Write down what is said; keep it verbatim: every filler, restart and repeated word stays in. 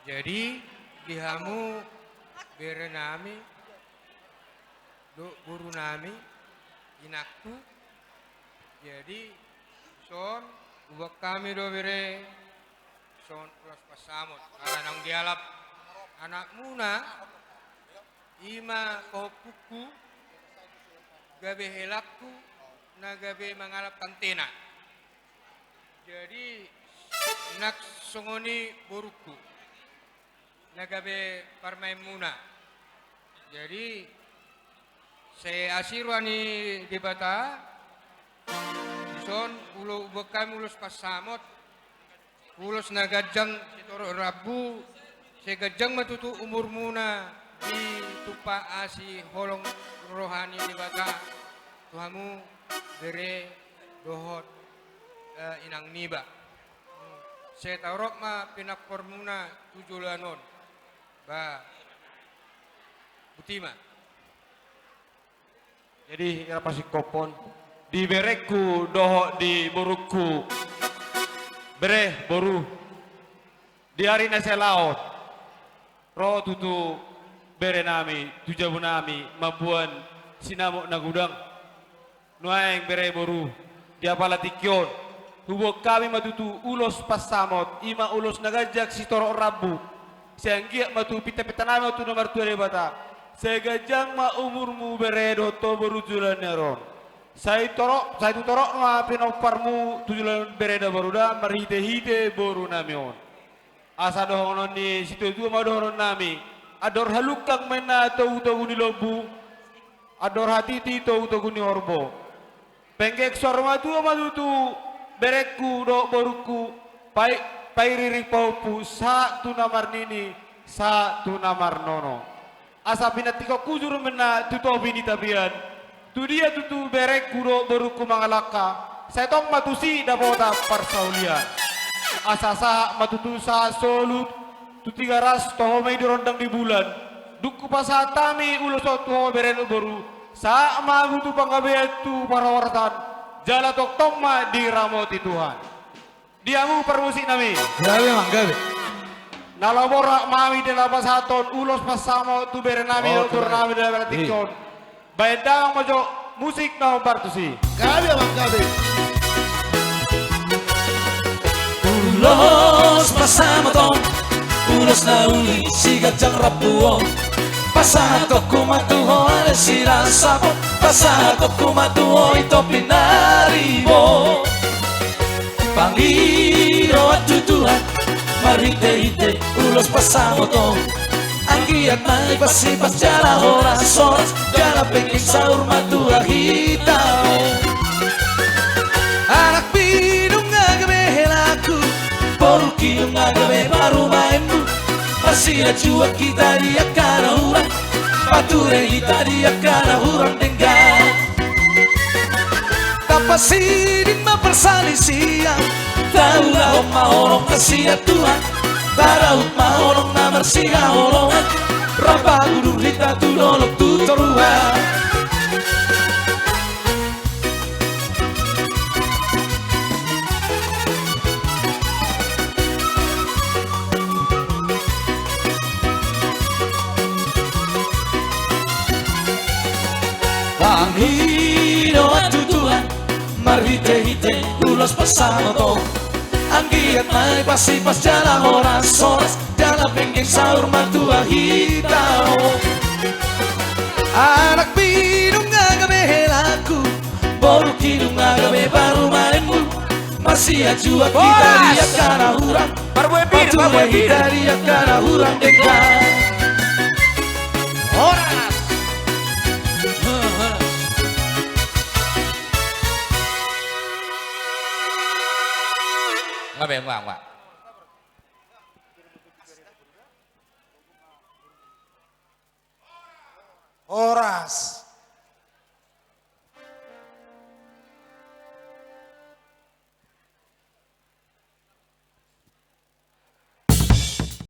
Jadi, di hamu bere nami, dohot boru nami, inangku. Jadi, son, huboan hami do bere, son ulos pansamot. Ala naung dialap anakmuna, i ma pahompuku, gabe helangku, na gabe mangalap tantena. Jadi, nang songon i borungku, na gabe parumaenmuna. Jadi, sai asi roha ni Debata, dison ulo-, huboan hami ulos pansamot, ulos na ganjang sitorop rambu, sai ganjang ma tutu umurmuna, ditumpak asi holong roha ni Debata tu hamu bere dohot, eh, inang niba. Sai torop ma pinomparmuna tu joloan on. Ba, botima. Jadi, hira pasingkophon di berengku dohot di borungku, bere, boru, di ari na sai laho on, ro tutu bere nami tu jabu nami mamboan sinamot na godang. Nuaeng bere, boru, di apala tingki on, huboan hami ma tutu ulos pansamot, i ma ulos na ganjang sitorop rambu. Sai anggiat ma tu pintapinta nami on tu na martua Debata. Sai ganjang ma umurmu bere dohot ho boru joloan ni ari on. Sai torop, sai tu torop ma pinomparmu tu joloan on bere da boru da marhitehite boru nami on. Asa dohonon ni situatua ma dohonon nami: Andor halungkang ma inna togutogu ni lombu, andor hatiti togutogu ni horbo. Penggeng saur matua ma tutu berengku dohot borungku, pai-, pairiring pahompu sahat tu na marnini, sahat tu na marnono. Asa pinantikhon hujur ma inna tu topi ni tapian. Tu dia tutu berengku dohot borungku mangalangka, sai tong ma tusi dapotan parsaulian. Asa sahat ma tutu sahat solu tu Tigaras, toho ma i di rondang ni bulan. Dung hupasahat hami ulos on tu ho bere dohot boru, sahat ma hamu tu panggabean tu parhorasan, jala tongtong ma diramoti Tuhan. Di hamu parmusik nami. Gabe, Amang, gabe. Na laho borat ma hami di na pasahathon ulos pansamot tu bere nami dohot boru nami di na pasahathon. Baen damang ma jo musik na hombar tusi. Gabe, Amang, gabe. Ulos pansamot on, ulos na uli siganjang rambu on. Pasahathonku ma tu ho ale sirasap on, pasahathonku ma tu ho i topi na ribot. Pangidoan tu Tuhan marhitehite ulos pansamot on. Anggiat ma ipasipas jala horashoras, jala penggeng saur matua hita on. Anakmi nunga gabe helangku, borungki nunga gabe parumaenmu. Marsianjuan hita di angka na hurang, pature hita di angka na hurang denggan. Tapasiding ma parsalisian, taulahon ma holong na sian Tuhan. Tarahut ma holong na marsihaholongan, rap pangudur hita tu dolok tu toruan. Pangidoan tu Tuhan marhitehite ulos pansamot on. Anggiat ma ipasipas jala horashoras, jala penggeng saur matua hita on. Anakmi nunga gabe helangku, borungki nunga gabe parumaenmu. Marsianjuan hita di angka na hurang, pature hita di angka na hurang denggan. Horas. Nga be, nga, nga. Horas.